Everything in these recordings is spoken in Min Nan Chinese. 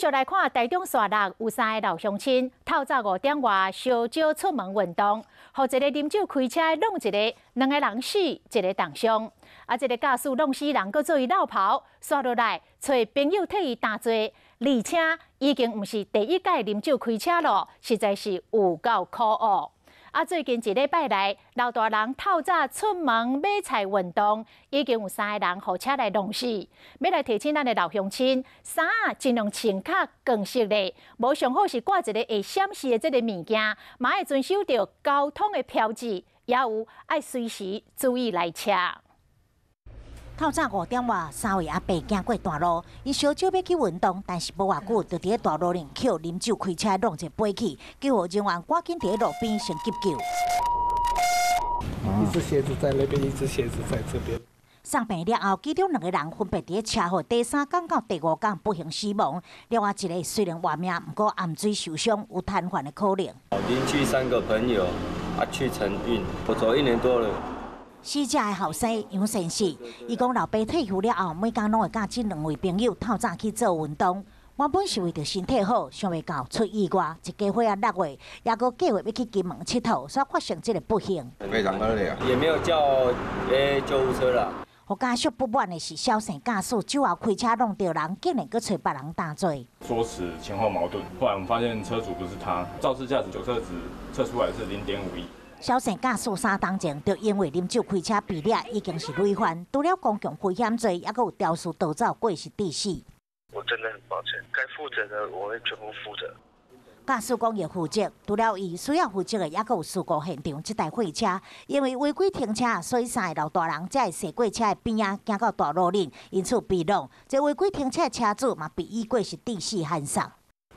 續來看台中沙鹿有三个老鄉親，透早5點外相招出門運動，予一个啉酒開車挵一个，兩个人死，一个重傷。啊，這个駕駛挵死人，閣做伊落跑，煞落來揣朋友替伊擔罪，而且已經毋是第一擺啉酒開車囉，實在是有夠可惡。啊，最近一禮拜來，老大人透早出門買菜運動，已經有三个人予車來挵死。欲來提醒咱的老鄉親，衫仔盡量穿較光色咧，無上好是掛一个會閃爍的這个物件，嘛愛遵守著交通的標誌，也有愛隨時注意來車。透早5點外，三位阿伯行過大路，𪜶相招欲去運動，但是無偌久，就佇咧大路頂予啉酒開車挵一飛去，救護人員趕緊佇咧路邊先急救。一隻鞋子在那邊，一隻鞋子在這邊。送病了後，其中兩个人分別佇咧車禍第三工到第五工不幸死亡，另外一个雖然活命，毋過頷椎受傷，有癱瘓的可能。鄰居三個朋友啊去承運，我走一年多了。死者的後生楊先生，伊講老爸退休了後，每工攏會佮這兩位朋友透早去做運動。原本是為著身體好，想袂到出意外，一家伙仔6月，猶閣計劃欲去金門𨑨迌，煞發生這个不幸。非常惡劣啊！也沒有叫救護車啦。予家屬不滿的是，蕭姓駕駛酒後開車挵著人，竟然閣揣別人擔罪。說辭前後矛盾，後來我們發現車主不是他，肇事駕駛酒測值測出來是0.51。蕭姓駕駛3冬前就因為啉酒開車被掠，已經是累犯，除了公共危險罪，猶閣有肇事逃走過失致死。我真的很抱歉，該負責的我會全部負責。駕駛講會負責，除了伊需要負責的，猶閣有事故現場這台貨車，因為違規停車，所以三个老大人才會踅過車的邊仔，行到大路頂，因此被挵。這違規停車的車主嘛，被以過失致死函送。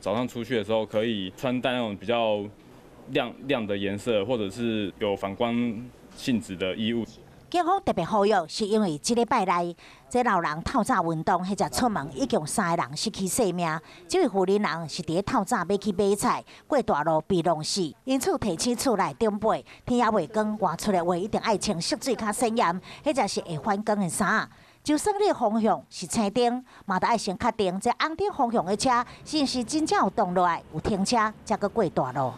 早上出去的時候，可以穿戴那種比較亮亮的顏色，或者是有反光性質的衣物。警方特別呼籲，是因為這禮拜內，這老人透早運動，彼隻出門已經有三個人失去性命。這位婦人是佇咧透早欲去買菜，過大路被挵死。因此提醒厝內長輩，天猶未光，外出的話一定愛穿色水較鮮豔，彼隻是會反光的衫。就算你的方向是青燈，嘛著愛先確定這紅燈方向的車是毋是真正有擋落來，有停車，才閣過大路。